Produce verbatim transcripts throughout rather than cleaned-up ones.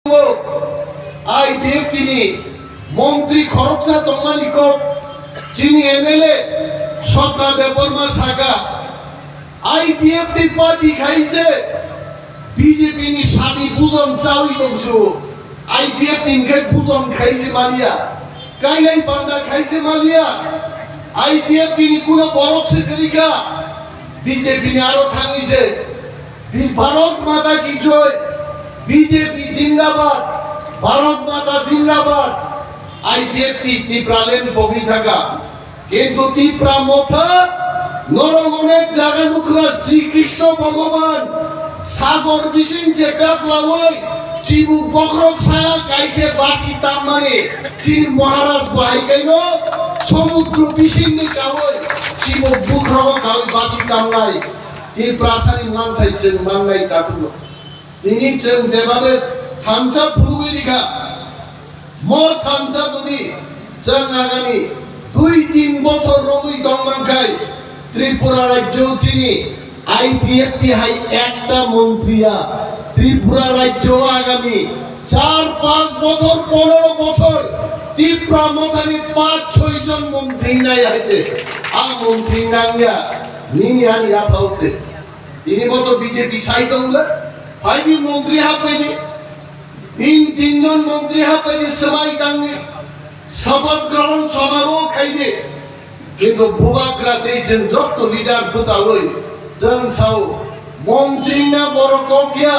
I P F T ni montri khoroksa tongmani kok chini M L A Sotna Debbarma saka, I P F T party khai je B J P ni sadi bujon chawi tongsu. I P F T ni khai bujon khai je maliya, kailai panda khai je maliya. I P F T ni kuno borok se kwrwi kha, B J P ni aro thangwi je. Bi-, Bharat Mata ki joy, B J P zindabad, Bharat Mata zindabad, I P F T Tipraland pogwi thaka. Kintu Tipra Motha, norok onek jaga nukra Sri Krishna Bhagavan, sagor bising je kaplawi, chibuk bokhorok saya kaise basi tammani, chini Maharaj bahai kaino, somudro bisingni kawi, chibuk bokhorok kawi basi tamnai. Tiprasani manthai chwng mannai takhukno. Tini chwng jebabe thansa phunugwi rikha, mo thansa jodi chwng agami dui tin bochor romwi tongmangkhai, Tripura rajyo chini I P F T hai ekta montri ya, Tripura rajyo agami char panch bochor, ponero bochor Tipra Mothani panch choi jon montri nai hai se, a montri nangya, nini ani aphao se. Tini bo to B J P sai tong le, phaidi montri ha phaidi, tin tin jon montri ha phaidi, swmai tangni, sapat grohon samaroh khaidi. Kintu bubagra tei chwng jotto leader bwchawi chwng sao, montri na borok kok ya,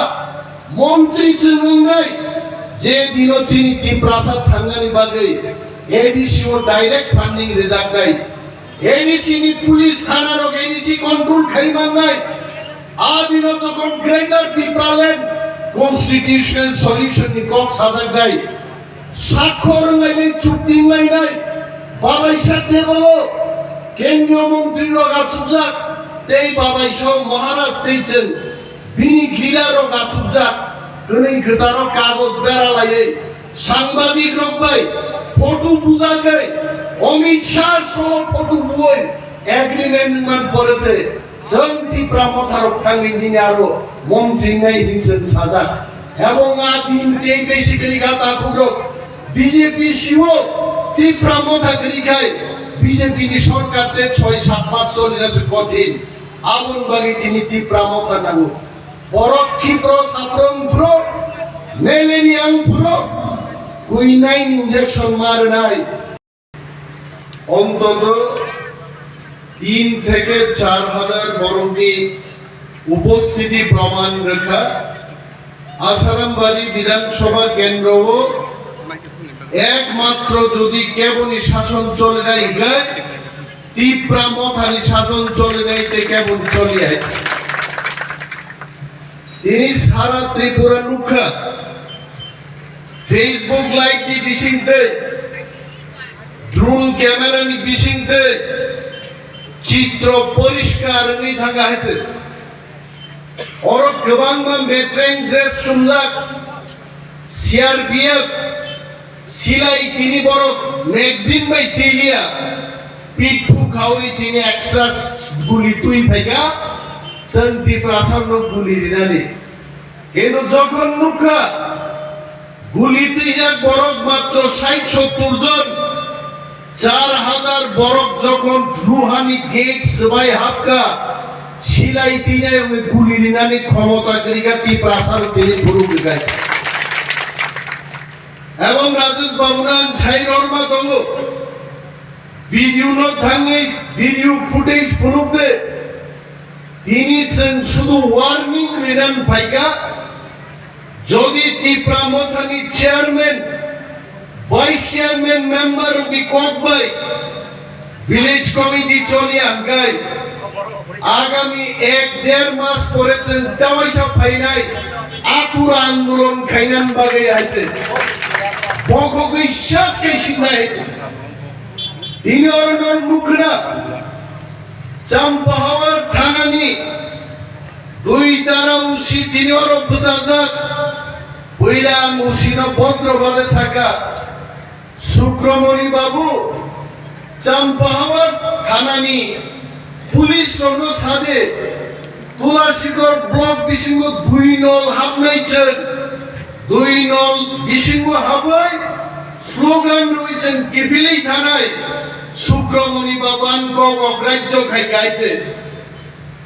montri chwng wngnai, je dino chini Tiprasa thangnani bagwi A D C o direct funding rwjaknai. A D C ni police thana rok A D C control khai mannai. A dino jokhon Greater Tipraland constitutional solution ni kok sajak nai. Sakhor wnglainai, chukti wnglainai. Babaisa tebolo kendriyo montri rok achukjak. Tei babaisa Maharaj tei chwng bini gila rok achukjak. Kwnwi kwcharo kagoj bera laiwi. Sangbadik rok bai photo bujagwi Amit Shah soh photo buwi agreement wngman pore se chwng Tipra Motha rok thangwi nini aro montri nai hinwi chwng sajak. Ebong a din tei basically ga takhuk rok B J P sio Tipra Motha kwrwi khai B J P ni sorkar tei choi sat mas choli jase kothin. Aboni bagwi tini Tipra Motha nango. Borok Khipro saprong phuro, neleni ang phuro, kuinai injection ma rwnai. Ontoto tin theke char hajar borokni upostiti proman rwkha. Asarambari Bidhan Sabha kendro o ekmatro jodi keboni sason cholinai hingkhe Tipra Mothani sason cholinai tei kebon choliya. Tini sara Tripura nukha, Facebook live ni bisingtwi, drone camera ni bisingtwi, chitro poriskar wngwi thangkha hai se. Oro kwbangma metreng dress chumjak, C R P F, silai tini borok magazine bai twi liya, pithu khawi tini extra guli twi phaikha, chwng Tiprasa no guli rinani. Kintu jokhon nukha, guli twijak borok matro sait sottur jon, char hajar borok jokhon luhani gate swbai hapkha, silai twinai wngwi guli rinani khomota kwrwikha Tiprasa rok tini phuru kwkai. Ebong Rajesh Babu nang sai rorma tongo, video no thangwi video footage phunuk de. Tini chwng sudu warning rinan phaikha, jodi Tipra Mothani chairman, vice chairman member rokni kok bai village committee choli hangkai, agami ek der mas pore chwng tawaisa phainai atura andolon khainan bagwi hai se. Bokhogwi sas kai sinai hai se. Tini oro nor nukhna. Champahawar thanani dui tara usi tini oro bwsajak. Puila ang usino bodro babe saka, Sukramoni babu, Champahawar thanani police rokno sade, Tulashikor block bisingo dui nol hapnai chwng. Dui nol bisingo habwi slogan rwi chwng kiphilwi thanai Sukramoni Baban kok ograjyo khai kaise.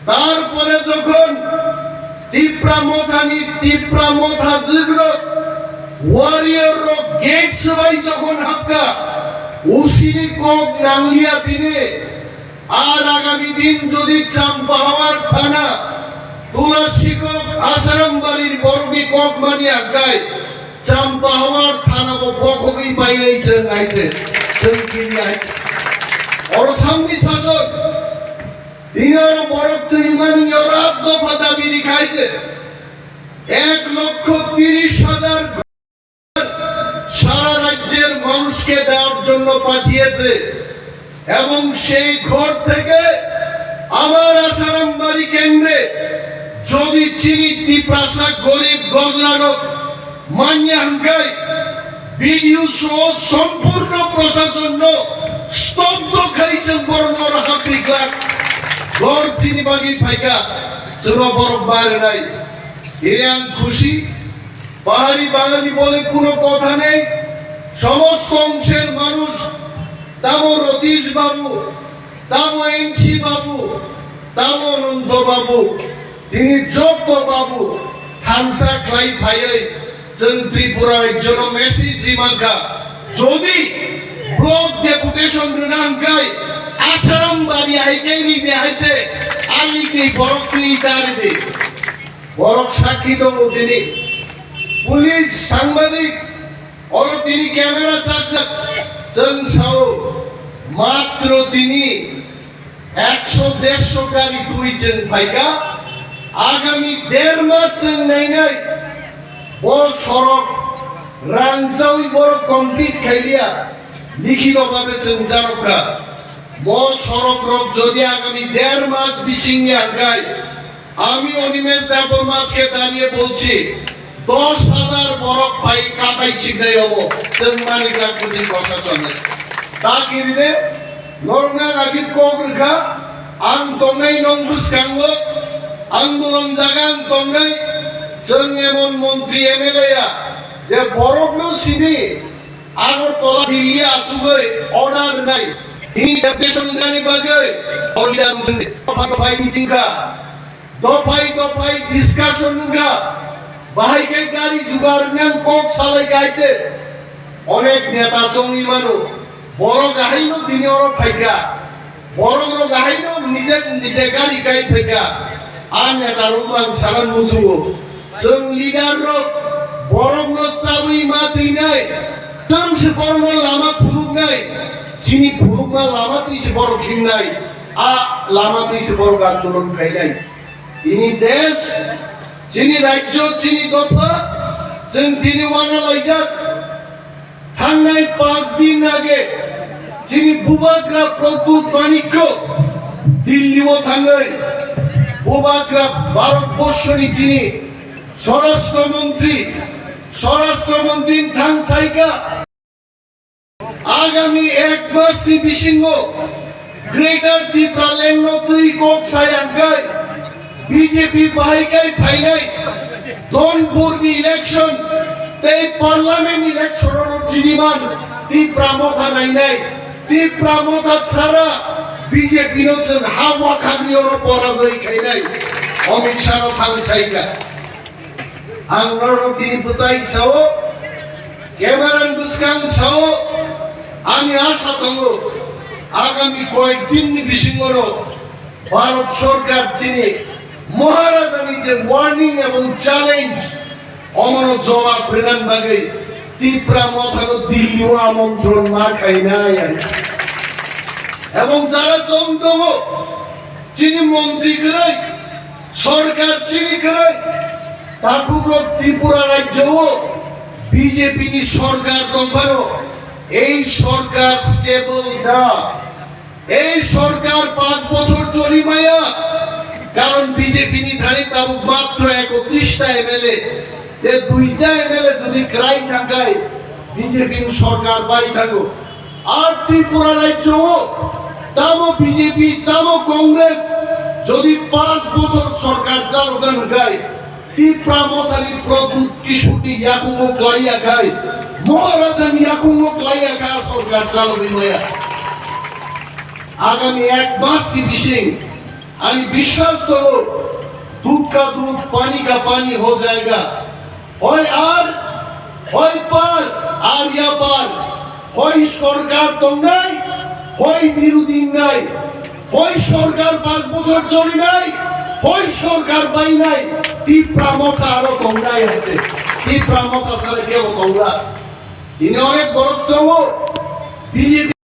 Tarpore jokhon Tipra Mothani, Tipra Motha jwkrok warrior rok gate swbai jokhon habkha, usini kok nangliya tini. Ar agami din jodi Champahawar thana, Tulasikok, Asarambarir borokni kok mani angkai, Champahawar thana bo bokhogwi bainai chwng aise, chwng kiri aise. Oro samni sason, tini oro borok twimani oro dopha dabi rikhaise, ek lokho tiris hajar সারা রাজ্যের মানুষকে দেওয়ার জন্য পাঠিয়েছে এবং সেই ঘর থেকে আমার আসারামবাড়ি কেন্দ্রে যদি চিনি তিপ্রাসা গরিব গজরানো মানিয়া হাঙ্গাই বিডিও সহ সম্পূর্ণ প্রশাসন স্তব্ধ খাইছেন বরং হাতি গ্লাস ঘর চিনি বাগি ফাইকা চুরো বরফ বাইরে নাই এরে আং খুশি পাহাড়ি বাঙালি বলে কোনো কথা নেই। সমস্ত অংশের মানুষ, তাবো রতীশ বাবু, তাবো এনসি বাবু, তাবো অনন্ত বাবু, তিনি যত বাবু থানসা খ্লাই ফাইয়াই চং ত্রিপুরা রাজ্যনো মেসেজ রিমাঙ্কা যদি ব্লক ডেপুটেশন রিনাঙ্কাই আসারাম বাড়ি আইকাই রিবে হাইছে আলিকে বরফ তুই তারিবে Borok sakhi tongo tini. Police, sangbadik, oro tini camera chajak. Chwng sao, matro tini ekso dersho gari twi chwng phaikha. Agami der mas chwng nainai. Bo sorok rangchawi borok complete khailiya. Likhito babe chwng jarokha. Bo sorok rok jodi agami der mas bisingni angkai, আমি অনিমেষ দেববর্মা আজকে দাঁড়িয়ে বলছি, দশ হাজার বরফ ভাই কাটাই ছিটাই হবো, চৌমানি গ্রাম প্রশাসনে। তা কিরিদে, নরনা রাগিব কক রেখা, আং তঙ্গাই নং বুসকাঙ্গ, আন্দোলন জাগা আং তঙ্গাই, চং এমন মন্ত্রী এমএলএ, যে বরফ নো সিনি, আগরতলা দিল্লি আসুগই, অর্ডার নাই, ইনি ডেপুটেশন জানি বাগই, অর্ডার নাই, ফাইন টিকা, Dophai dophai discussion wngkha, bahai khe gari jugar wngnang kok salai kha hai khe. Onek neta chongwi mano, borok ahaino tini oro phaikha, borok rok ahaino nije nije gari kai phaikha. A neta rok ang sana muchungo, chwng leader rok borok no chabwi ma twinai, chwng se borok no lama phunuknai, chini phunukma lama twi se borok hingnai, a lama twi se borok andolon khainai. Tini desh, chini rajyo, chini dopha, chwng tini uana laijak. Thangnai panch din age, chini Bubagra Pradyut Manikya Delhi o thangwi, Bubagra Bharat Borshoni tini Swarashtra Mantri, Swarashtra Mantri thang saika. Agami ek mas ni bisingo Greater Tipraland no twi kok sayang kai B J P bahai kai phainai Donpur ni election tei parliament election oro tiniman Tipra motha nainai Tipra motha sara B J P no chwng ha wakhagri oro porajoi khainai Amit Shah no thang saika. Ang norok tini bwchai sao, camera ni bwskang sao, ani asha tongo, agami koyek din ni bisingo no Bharat Sarkar chini Maharaja ni je warning ebong challenge, omono jawab rwna bagwi Tipra Motha no Delhi o amontron ma khainai ani. Ebong jara chom tongo, chini montri kwrwi, Sorkar chini kwrwi, takhukrok Tripura rajyo-o B J P ni sorkar tongphano, ei sorkar stable da, ei sorkar panch bochor choli maya, karon B J P ni thani tabuk matro ekotris ta M L A, je duita M L A jodi kwrai thangkhai, B J P ni sorkar bai thango. Ar Tripura rajyo-o tamo B J P, tamo Congress jodi panch bochor sorkar chalokna hwnkhe, Tipra Mothani Pradyut Kishorni yakungo klaiya khai, Maharajani yakungo klaiya kha sorkar chalogwi maya. Agami ek mas ni bising ani biswas tongo, dudh ka dudh, pani ka pani ho jayega. Hoi ar, hoi par, ar ya par. Hoi sorkar tongnai, hoi birodhi wngnai, hoi sorkar panch bochor cholinai, hoi sorkar bainai, Tipra Motha aro tongnai hwnkhe. Tipra Motha sara kebo tongla. Ini onek borok chongo, B J P